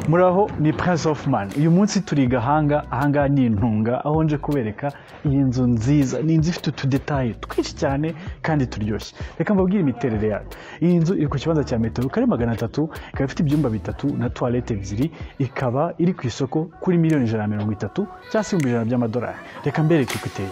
Muraho, ni Prince of Man. Uyu munsi turi Gahanga, ahangaha ni Intunga, aho nje kubereka iyi nzu nziza. Ni inzu ifite utudetaye twinshi cyane kandi turyoshye. Reka mbabwire imiterere yayo. Iyi nzu iri ku kibanza cya metero kare 300, ikaba ifite ibyumba 3 na toilette 2, ikaba iri ku isoko kuri miliyoni 130 cyangwa se $100,000 by'amadolari. Reka mbereke uko iteye.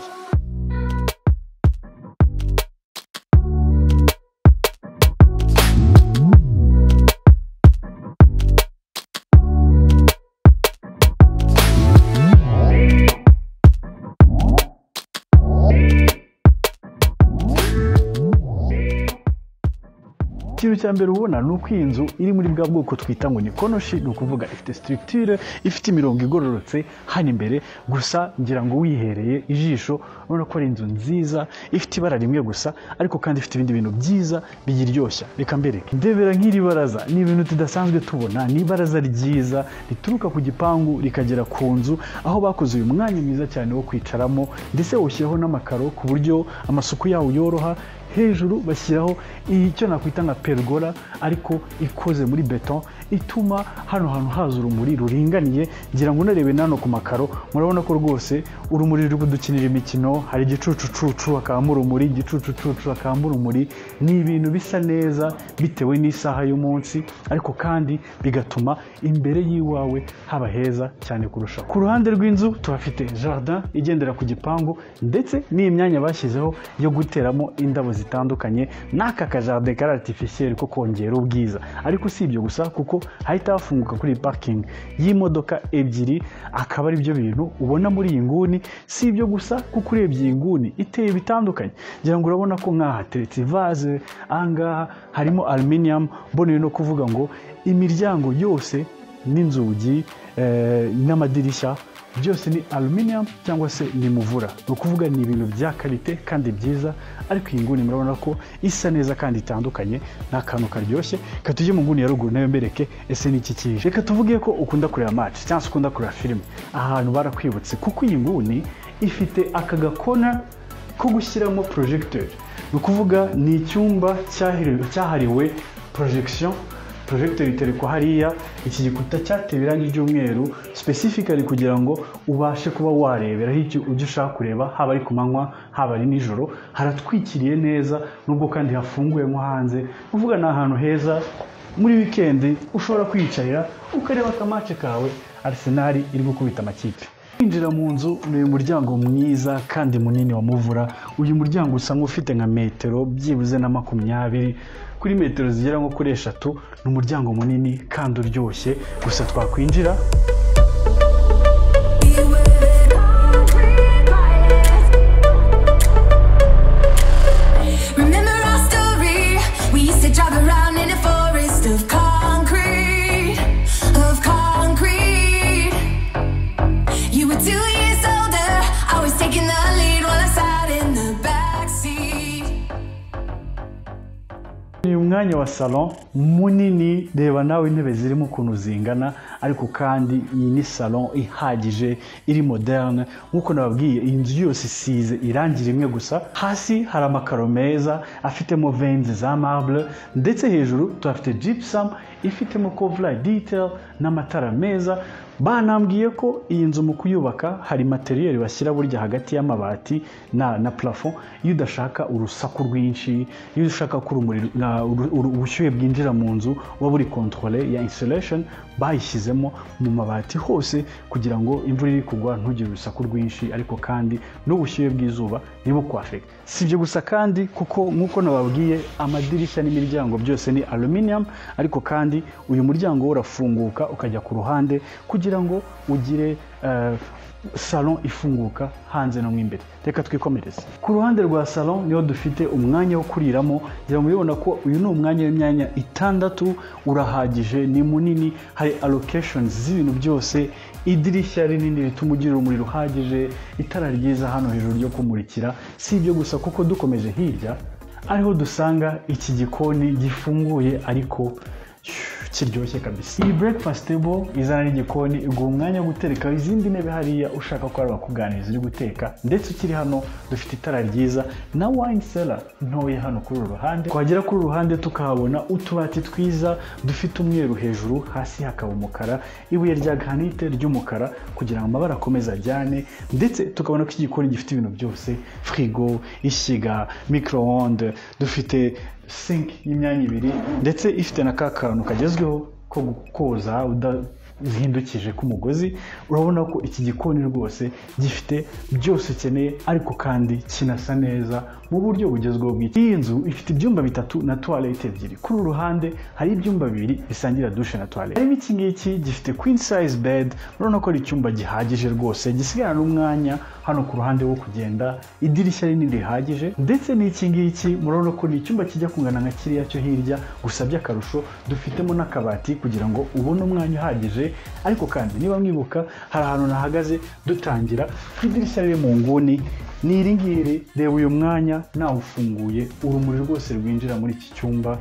Ikintu cya mbere ubona ni uko iyi nzu iri muri bwa bwoko twita ngo ni konoshi, ni ukuvuga ifite structure, ifite imirongo igororotse hano imbere. Gusa ngira ngo wihereye ijisho urabona ko ari inzu nziza ifite ibara rimwe gusa, ariko kandi ifite ibindi bintu byiza biyiryoshya. Reka mbereke. Ndebera nk'iri baraza, ni ibintu tudasanzwe tubona, ni ibaraza ryiza rituruka ku gipangu rikagera ku nzu, aho bakoze uyu mwanya mwiza cyane wo kwicaramo, ndetse ushyiraho n'amakaro ku buryo amasuku yawo yoroha. Hejuru bashyiraho icyo nakwita nka pergola ariko ikoze muri beton, ituma hano hantu haza urumuri ruringaniye. Ngira ngo unarebe nano ku makaro murabona ko rwose urumuri ruri kudukinira imikino, hari igicucucucu hakabamo urumuri, igicucucucu hakabamo urumuri. Ni ibintu bisa neza bitewe n'isaha y'umunsi, ariko kandi bigatuma imbere y'iwawe haba heza cyane kurushaho. Ku ruhande rw'inzu tuhafite jardin igendera ku gipangu, ndetse n'iyi myanya bashyizeho yo guteramo indabo zitandukanye, n'aka kajardin kari artificiel ko kongera ubwiza. Ariko si ibyo gusa, kuko hahita hafunguka kuri parking y'imodoka 2, akaba ari byo bintu ubona muri iyi nguni. Si ibyo gusa, kuko urebye iyi nguni iteye bitandukanye. Ngira ngo urabona ko nk'aha hateretse vase, ahangaha harimo aluminium. Mboneye no kuvuga ngo imiryango yose n'inzugi n'amadirishya byose ni aluminium cyangwa se ni muvura, ni ukuvuga ni ibintu bya karite kandi byiza. Ariko iyi nguni murabona ko isa neza kandi itandukanye, ni akantu karyoshye. Reka tujye mu nguni ya ruguru nayo mbereke ese ni iki kije. Reka tuvuge ko ukunda kureba match cyangwa se ukunda kureba filime, ahantu barakwibutse, kuko iyi nguni ifite aka gakona ko gushyiramo projecteur. Ni ukuvuga ni icyumba cyahariwe projection. Projecteur iterekwa hariya, iki gikuta cyatewe irangi ry'umweru specifically kugira ngo ubashe kuba wareberaho icyo ushaka kureba, haba ari ku manywa haba ari nijoro. Haratwikiriye neza, nubwo kandi hafunguye nko hanze. Uvuga ni ahantu heza muri weekend ushobora kwiyicarira ukareba akamace kawe, Arsenal iri gukubita amakipe. Kwinjira mu nzu ni uyu muryango mwiza kandi munini wa muvura. Uyu muryango usa nk'ufite nka metero byibuze na 20 kuri metero zigera nko kuri 3. Ni umuryango munini kandi uryoshye. Gusa twakwinjira ni umwanya wa salon munini. Reba nawe intebe zirimo ukuntu zingana, ariko kandi iyi ni salon ihagije iri moderne. Nkuko nababwiye, iyi nzu yose isize irangi rimwe gusa. Hasi hari amakaro meza afitemo veins za marble, ndetse hejuru tuhafite gypsum ifitemo cover detail n'amatara meza. Banambwiye ko iyi nzu mu kuyubaka hari materiel bashyira burya hagati y'amabati na plafond, iyo udashaka urusaku rwinshi, iyo ushaka ko urumuri ubushyuhe bwinjira mu nzu buba buri controle ya insulation, bayishyizemo mu mabati hose kugira ngo imvura iri kugwa ntugire urusaku rwinshi, ariko kandi n'ubushyuhe bw'izuba ntibukwafeke. Si ibyo gusa kandi, kuko nk'uko nababwiye amadirishya n'imiryango byose ni aluminium, ariko kandi uyu muryango urafunguka ukajya ku ruhande kugira ngo ugire salon ifunguka hanze no mu imbere. Reka twikomereze. Ku ruhande rwa salon niho dufite umwanya wo kuriramo. Ngira ngo muribona ko uyu ni umwanya w'imyanya 6, urahagije, ni munini, hari allocations z'ibintu byose, idirishya rinini rituma ugira urumuri ruhagije, itara ryiza hano hejuru ryo kumurikira. Si ibyo gusa, kuko dukomeje hirya ariho dusanga iki gikoni gifunguye ariko Kiryoshye kabisa. Iyi breakfast table izana n'igikoni iguha umwanya wo gutereka izindi ntebe hariya, ushaka ko hari abakuganiriza uri guteka. Ndetse ukiri hano dufite itara ryiza na wine cellar ntoya hano kuri uru ruhande. Twagera kuri uru ruhande tukahabona utubati twiza dufite umweru hejuru, hasi hakaba umukara, ibuye rya granite ry'umukara kugira ngo amabara akomeze ajyane. Ndetse tukabona ko igikoni gifite ibintu byose: frigo, ishyiga, micro-onde, dufite sink y'imyanya ibiri, ndetse ifite na ka kantu kagezweho ko koza udahindukije k'umugozi. Urabona ko iki gikoni rwose gifite byose ukeneye, ariko kandi kinasa neza mu buryo bugezweho bw'iki. Iyi nzu ifite ibyumba bitatu na toilette ebyiri. Kuri uru ruhande hari ibyumba bibiri bisangira douche na toilette. Harimo iki ngiki gifite queen size bed. Urabona ko ari icyumba gihagije rwose, gisigarana n'umwanya hano ku ruhande wo kugenda, idirishya rinini rihagije. Ndetse n'iki ngiki murabona ko ni icyumba kijya kungana nka kiriya cyo hirya, gusa by'akarusho dufitemo n'akabati kugira ngo ubone umwanya uhagije. Ariko kandi niba mwibuka, hari ahantu nahagaze dutangira ku idirishya riri mu nguni, ni iri ngiri. Reba uyu mwanya nawufunguye, urumuri rwose rwinjira muri iki cyumba.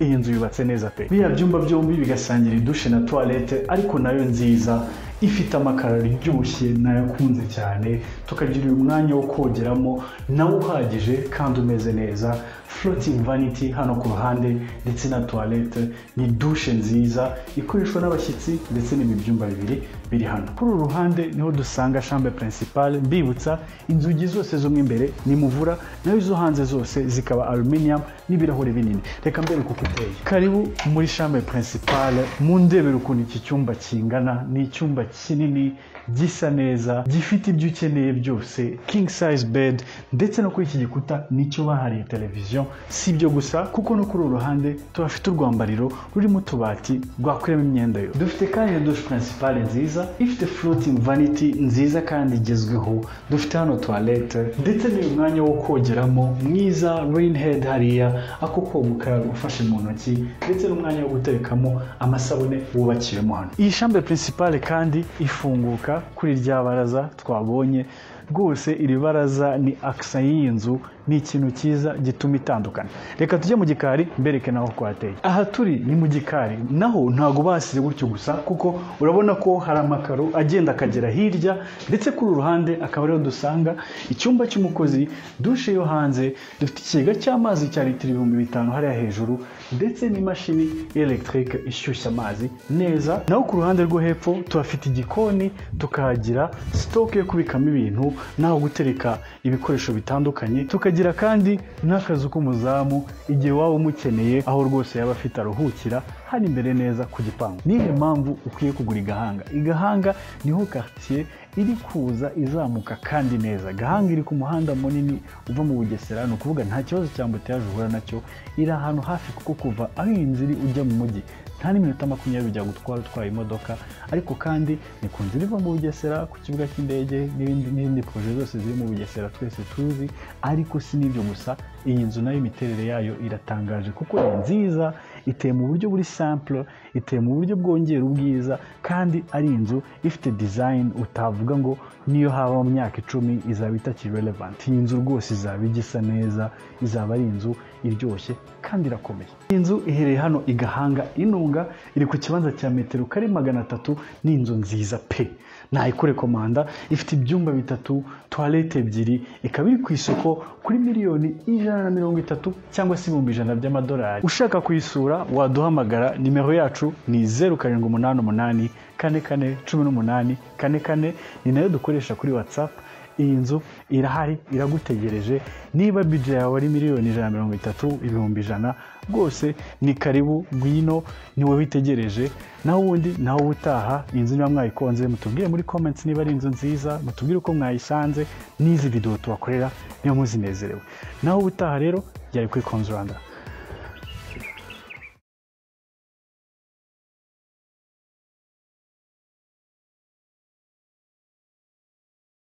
Iyi nzu yubatse neza pe. Biriya byumba byombi bigasangira idushe na toilette, ariko nayo nziza, ifite amakaro aryoshye, nayakunze cyane. Tukagira uyu mwanya wo kogeramo nawo uhagije kandi umeze neza, floating vanity hano ku ruhande, ndetse na toilette ni douche nziza ikoreshwa n'abashyitsi. Ndetse n'ibi byumba bibiri biri hano kuri uru ruhande niho dusanga chambre principale. Mbibutsa, inzugi zose zo mo imbere ni muvura, naho izo hanze zose zikaba aluminium n'ibirahuri binini. Reka mbereke uko iteye. Karibu muri chambre principale. Mundebere ukuntu iki cyumba kingana. Ni icyumba kinini, gisa neza, gifite ibyo ukeneye byose, king size bed, ndetse no kuri iki gikuta nicyo bahariye televiziyo. Si ibyo gusa, kuko no kuri uru ruhande tuhafite urwambariro rurimo utubati rwakwiramo imyenda yo. Dufite kandi na douche principale nziza ifite floating vanity nziza kandi igezweho. Dufite hano toilette, ndetse n'uyu mwanya wo kogeramo mwiza, rain head hariya, ako koga ukaraba ufashe mu ntoki, ndetse n'umwanya wo guterekamo amasabune wubakiwemo hano. Iyi chambre principale kandi ifunguka kuri rya baraza twabonye. Rwose iri baraza ni akisa y'iyi nzu, ni ikintu cyiza gituma itandukana. Reka tujye mu gikari mbereke naho twateye. Aha turi ni mu gikari, naho ntabwo basize gutyo gusa, kuko urabona ko hari amakaro agenda akagera hirya. Ndetse kuri uru ruhande akaba ariho dusanga icyumba cy'umukozi, douche yo hanze. Dufite ikigega cy'amazi cya litiro 5000 hariya hejuru, ndetse n'imashini électrique ishyushya amazi neza. Naho ku ruhande rwo hepfo tuhafite igikoni, tukahagira stock yo kubikamo ibintu n'aho gutereka ibikoresho bitandukanye. Tukagira kandi n'akazu k'umuzamu igihe waba umukeneye, aho rwose yaba afite aruhukira hano imbere neza ku gipangu. Nihe mpamvu ukwiye kugura i Gahanga? I Gahanga niho quartier iri kuza izamuka kandi neza. Gahanga iri ku muhanda munini uva mu Bugesera, ni ukuvuga nta kibazo cya embouteillage uhura nacyo. Iri ahantu hafi, kuko kuva aho iyi nzu iri ujya mu mujyi nta n'iminota 20 ujya gutwara utwaye imodoka. Ariko kandi ni ku nzira iva mu Bugesera ku kibuga cy'indege n'ibindi n'izindi projet zose ziri mu Bugesera twese tuzi. Ariko si n'ibyo gusa, iyi nzu nayo imiterere yayo iratangaje, kuko ni nziza, iteye mu buryo buri simple, iteye mu buryo bwongera ubwiza, kandi ari inzu ifite design utavuga ngo niyo haba mu myaka 10 izaba itakiri relevant. Iyi nzu rwose izaba igisa neza, izaba ari inzu iryoshye kandi irakomeye. Iyi nzu iherereye hano i Gahanga Inunga, iri ku kibanza cya metero kare 300. Ni inzu nziza pe, nayikurecommanda. Ifite ibyumba bitatu, toilette ebyiri, ikaba iri ku isoko kuri miliyoni 130 cyangwa se 100,000 by'amadolari. Ushaka kuyisura waduhamagara, nimero yacu ni 0788441844, ni nayo dukoresha kuri WhatsApp. Iyi nzu irahari, iragutegereje. Niba budget yawe ari miliyoni 130, 100,000, rwose ni karibu, ngwino, ni wowe witegereje. Naho ubundi, naho ubutaha. Iyi nzu niba mwayikunze mutubwire muri comments niba ari inzu nziza, mutubwire uko mwayisanze n'izi video tubakorera niba muzinezerewe. Naho ubutaha rero, yari kuri Konzi Rwanda.